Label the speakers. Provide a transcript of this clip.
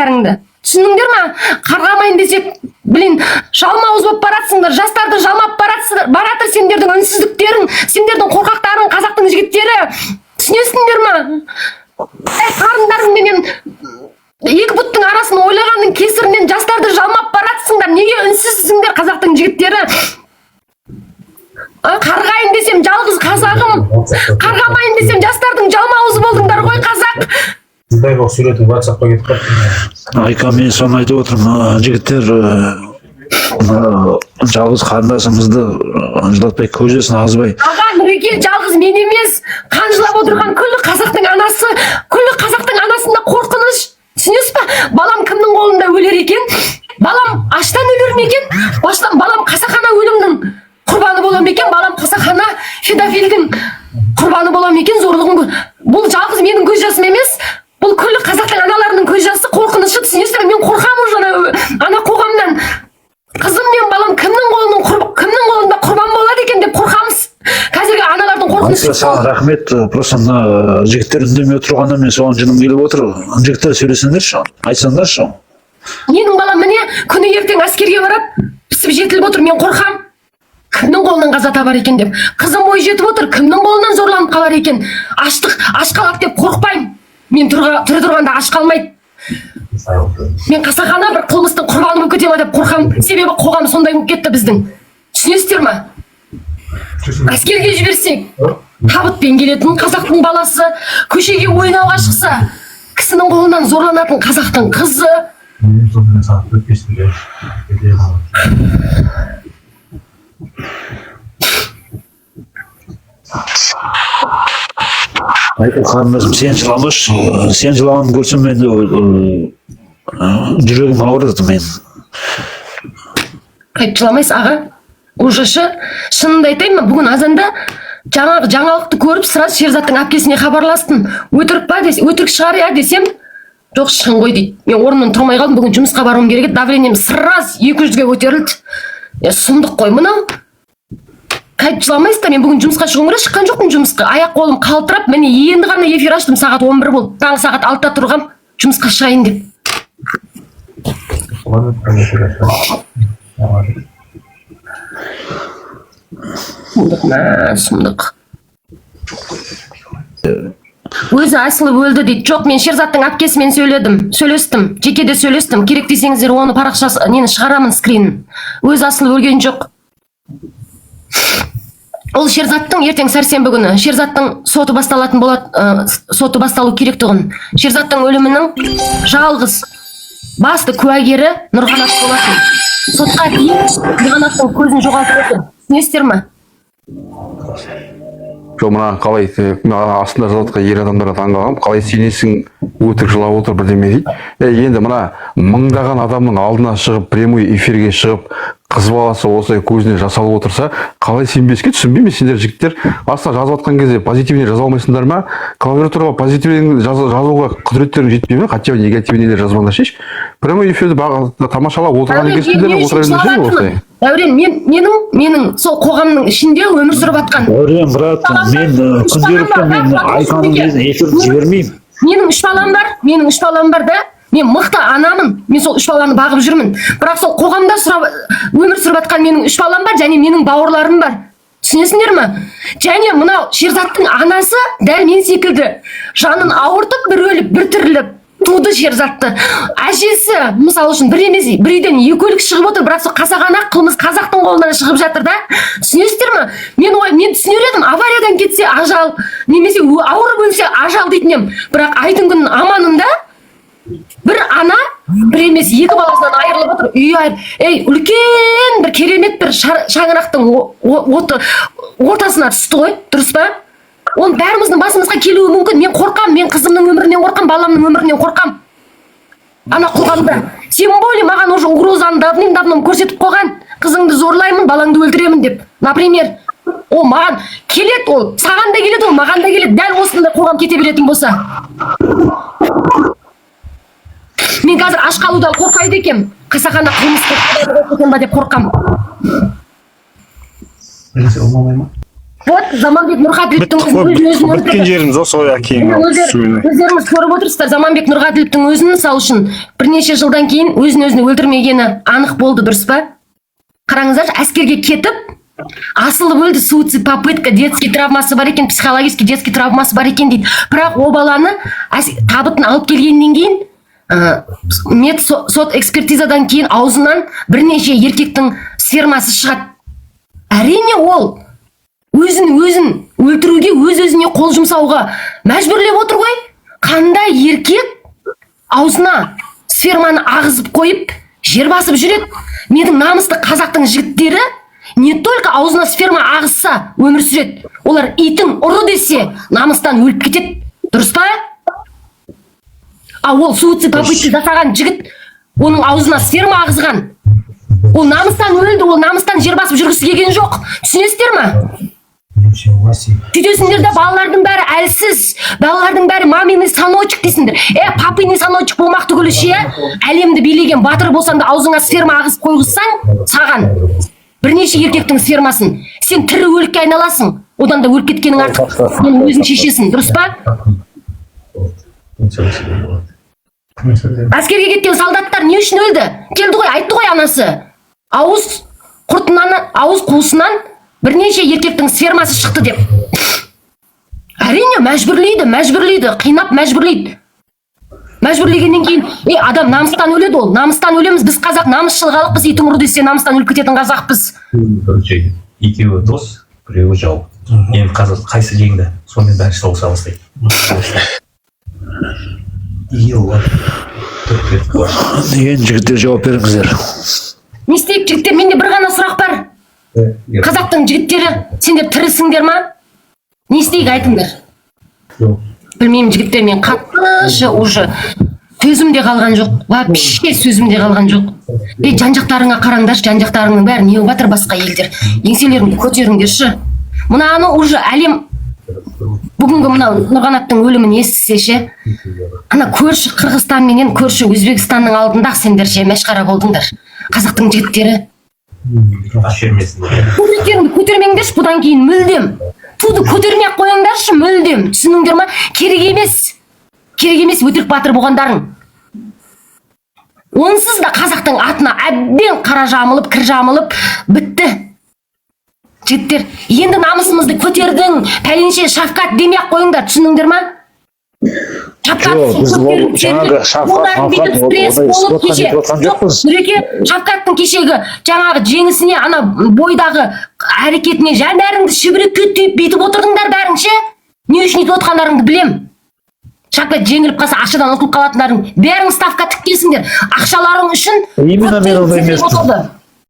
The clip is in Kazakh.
Speaker 1: жастарыңды. Түсіндіңдер ма? Қарғамайын десек, блин, жалмауыз болып баратсыңдар, жастарды жалмап баратсыңдар, баратыр сендердің үнсіздіктерің, сендердің қорқақтарың, қазақтың жігіттері. Түсінесіңдер ма? Әй, қарындарыңменен екі бұттың арасын ойлағанның кесірінен жастарды жалмап баратсыңдар. Неге үнсізсіңдер, қазақтың жігіттері? А, қарғайын десем, жалғыз қазағым, қарғамайын десем, жастардың жалмауызы болдыңдар ғой, қазақ.
Speaker 2: Сіздай болып суретің ватсапқа кетіп қалыпты.
Speaker 3: Айка, мен соны айтып отырмын, жігіттер, мына жалғыз қарындасымызды жылатпай, көз жасын ағызбай.
Speaker 1: Аға Нұреке, жалғыз мен емес, қан жылап отырған күллі қазақтың анасы, күллі қазақтың анасында қорқыныш. Түсінесіз ба? Балам кімнің қолында өлер екен? Балам аштан өлер ме екен? Баштан балам қасақана өлімнің құрбаны бола ма екен? Балам қасақана педофилдің құрбаны бола ма екен? Зорлығын бұл жалғыз менің көз жасым емес, бұл күллі қазақтың аналарының көз жасы, қорқынышы. Түсінесіздер ме? Мен қорқамын уже ана қоғамнан. Қызым мен балам кімнің қолында құрбан болады екен деп қорқамыз. Қазіргі аналардың қорқынышы.
Speaker 3: Айка, саған рахмет. Просто мына жігіттер үндемей отырғанда, мен соған жыным келіп отыр. Жігіттер, сөйлесеңдерші, айтсаңдаршы.
Speaker 1: Менің балам, міне, күні ертең әскерге барады, пісіп жетіліп отыр. Мен қорқам, кімнің қолынан қаза табар екен деп. Қызым бой жетіп отыр, кімнің қолынан зорланып қалар екен? Аштық, аш қалады деп қорықпаймын мен, тірі тұрғанда аш қалмайды. Мен қасақана бір қылмыстың құрбаны болып кете ма деп қорқамын, себебі қоғам сондай болып кетті біздің. Түсінесіздер ма? Әскерге жіберсек, табытпен келетін қазақтың баласы, көшеге ойнауға шықса, кісінің қолынан зорланатын қазақтың қызы.
Speaker 2: Сонымен сағат 4-5-те.
Speaker 3: Айка қарындасым, сен жыламашы. Сен жылағанын көрсем, мен жүрегім ауырады мен.
Speaker 1: Қайтып жыламайсыз, аға, уже шы. Шынымды айтайын ба, бүгін азанда жаңағы жаңалықты көріп, сразу Шерзаттың әпкесіне хабарластым. Өтірік па десе, өтірік шығар, иә, десем, жоқ, шын ғой дейді. Мен орнымнан тұрмай қалдым, бүгін жұмысқа баруым керек еді, давлением сразу 200-ге көтерілді. Е, сұмдық қой мынау. Қайтып жыламайсыз да. Мен бүгін жұмысқа шығуым керек, шыққан жоқпын жұмысқа, аяқ қолым қалтырап. Міне, енді ғана эфир аштым, сағат 11 болды, таңғы сағат 6-да тұрғам жұмысқа шығайын деп. Сұмдық мә, сұмдық. Өзі асылып өлді дейді. Жоқ, мен Шерзаттың әпкесімен сөйледім, сөйлестім, жеке де сөйлестім. Керек десеңіздер, оны парақшасы нені шығарамын, скринін. Өзі асылып өлген жоқ ол. Шерзаттың ертең, сәрсенбі күні Шерзаттың соты басталатын болады, соты басталу керек тұғын. Шерзаттың өлімінің жалғыз басты куәгері Нұрғанат болатын. Сотқа дейін Нұрғанаттың көзін жоғалтып отыр. Түсінесіздер ма?
Speaker 4: Жоқ, мына қалай, мына астында жазып жатқан ер адамдарға таңқалғанмын. Қалай сенесің, өтірік жылап отыр бірдеме дейді. Е, енді мына мыңдаған адамның алдына шығып, прямой эфирге шығып, қыз баласы осылай көзіне жас алып отырса, қалай сенбеске, түсінбеймін. Сендер, жігіттер, астына жазып жатқан кезде позитивный жаза алмайсыңдар ма? Клавиатураға позитивный жазуға құдіреттерің жетпей ме? Хотя бы негативный нелер жазбаңдаршы. Прямой эфирді тамашалап отырған
Speaker 1: Дәурен,
Speaker 4: екенсіңдер,
Speaker 1: мен не
Speaker 4: отыра
Speaker 1: үшін
Speaker 4: беріңдерші
Speaker 1: жылап
Speaker 4: осылай.
Speaker 1: жатырмын? Дәурен, менің сол қоғамның ішінде өмір сүріп жатқан
Speaker 3: Дәурен, брат, мен күнделікті мен Айканың несін эфирді жібермеймін.
Speaker 1: Менің үш балам бар, менің үш балам бар да, мен мықты анамын, мен сол үш баланы бағып жүрмін. Бірақ сол қоғамда сұрап, өмір сүріп жатқан менің үш балам бар және менің бауырларым бар. Түсінесіңдер ма? Және мынау Шерзаттың анасы дәл мен секілді жанын ауыртып, бір өліп, бір тіріліп туды Шерзатты. Әжесі, мысалы үшін, бір емес, бір үйден екі өлік шығып отыр, бірақ сол қасақана қылмыс қазақтың қолынан шығып жатыр да. Түсінесіздер ма? Мен ой, мен түсінер едім, авариядан кетсе ажал, немесе ауырып өлсе ажал дейтін едім. Бірақ айдың күннің аманында бір ана бір емес, екі баласынан айырылып отыр, үй айыр, ей, үлкен бір керемет бір шаңырақтың оты ортасына түсті ғой, дұрыс па? Оның бәріміздің басымызға келуі мүмкін. Мен қорқамын, мен қызымның өмірінен қорқамын, баламның өмірінен қорқамын ана қоғамда. Тем более маған уже угрозаны давным давно көрсетіп қойған: қызыңды зорлаймын, балаңды өлтіремін деп, например. Ол маған келеді, ол саған да келеді, ол маған да келеді. Дәл осындай қоғам кете беретін болса, мен қазір аш қалудан қорқайды екенмін, қасақана қылмыс екен ба деп қорқамын.
Speaker 2: Біресе ұнамай ма?
Speaker 1: Вот Заманбек Нұрғаділовтің
Speaker 5: Біттік қой,
Speaker 1: өзін өзін
Speaker 5: біткен
Speaker 1: өлтірді.
Speaker 5: жеріміз осы ғой, әкең
Speaker 1: Өздеріңіз өздеріңіз көріп отырсыздар, Заманбек Нұрғаділовтің өзін, мысалы үшін, бірнеше жылдан кейін өзін өзін өлтірмегені анық болды, дұрыс па? Қараңыздаршы, әскерге кетіп, асылып өлді, суицид попытка, детский травмасы бар екен, психологический детский травмасы бар екен дейді. Бірақ ол баланы табытын алып келгеннен кейін, мед сот экспертизадан кейін аузынан бірнеше еркектің спермасы шығады. Әрине, ол өзін өзін өлтіруге, өз өзіне қол жұмсауға мәжбүрлеп отыр ғой. Қандай еркек аузына сперманы ағызып қойып, жер басып жүреді? Менің намысты қазақтың жігіттері не только аузына сперма ағызса өмір сүреді, олар итің ұры десе, намыстан өліп кетеді, дұрыс па? А ол суицид попытка жасаған жігіт, оның аузына сперма ағызған, ол намыстан өлді, ол намыстан жер басып жүргісі келген жоқ, түсінесіздер ма? Сөйтесіңдер де, балалардың бәрі әлсіз, балалардың бәрі маминый сыночек дейсіңдер. Е, папиный сыночек болмақ түгілі ше, әлемді билеген батыр болсаң да, аузыңа сперма ағызып қойғызсаң саған бірнеше еркектің спермасын, сен тірі өлікке айналасың. Одан да өліп кеткенің артық, оның өзің шешесің, дұрыс па? Әскерге кеткен солдаттар не үшін өлді? Келді ғой, айтты ғой анасы, ауыз құртынан, ауыз қуысынан бірнеше еркектің спермасы шықты деп. Әрине, мәжбүрлейді, мәжбүрлейді, қинап мәжбүрлейді. Мәжбүрлегеннен кейін, е, адам намыстан өледі. Ол намыстан өлеміз біз, қазақ намысшыл халықпыз. Итің ұры десе, намыстан өліп кететін қазақпыз.
Speaker 2: Короче, екеуі дос, біреуі жау. Енді қазір қайсы жеңді, сонымен бәрі соғыса бастайды. Ел
Speaker 3: Деген жігіттер, жауап беріңіздер.
Speaker 1: Не істейік, жігіттер? Менде бір ғана сұрақ бар. Қазақтың жігіттері, сендер тірісіңдер ма? Не істейік, айтыңдар. Білмеймін, жігіттер, мен қатты ше, уже сөзім де қалған жоқ, вообще сөзім де қалған жоқ. Ей, жан жақтарыңа қараңдаршы, жан жақтарыңның бәрі не болып жатыр? Басқа елдер, еңселеріңді көтеріңдерші. Мынаны уже әлем бүгінгі мынау Нұрғанаттың өлімін естісе ше, ана көрші Қырғызстан менен көрші Өзбекстанның алдында сендер ше, мәшқара болдыңдар, қазақтың жігіттері.
Speaker 2: Жібермесін.
Speaker 1: Көтеріңді көтермеңдерші бұдан кейін мүлдем, туды көтермей ақ қойыңдаршы мүлдем, түсініңдер ма? Керек емес, керек емес өтірік батыр болғандарың. Онсыз да қазақтың атына әбден қара жамылып, кір жамылып бітті. Жігіттер, енді намысымызды көтердің, пәленше, Шавкат демей ақ қойыңдар, түсініңдер ма? Шавкат
Speaker 3: Жоқ, біз ол
Speaker 1: көтеріліп,
Speaker 3: жаңағы Шавкат,
Speaker 1: олардың бүйтіп
Speaker 3: Мавкат,
Speaker 1: стресс
Speaker 3: ондай
Speaker 1: болып
Speaker 3: спортқа
Speaker 1: кеше
Speaker 3: жетіп жатқан
Speaker 1: жоқ,
Speaker 3: жоқпыз.
Speaker 1: Нұреке, Шавкаттың кешегі жаңағы жеңісіне, ана бойдағы әрекетіне жан шүберекке түйіп, бүйтіп отырдыңдар бәрің ше. Не үшін өйтіп отқандарыңды білем. Шавкат жеңіліп қалса, ақшадан ұтылып қалатындарың, бәрің ставка тіккенсіңдер ақшаларың үшін.
Speaker 3: Именно мен ондай
Speaker 1: көптен
Speaker 3: емеспін.
Speaker 1: отырды.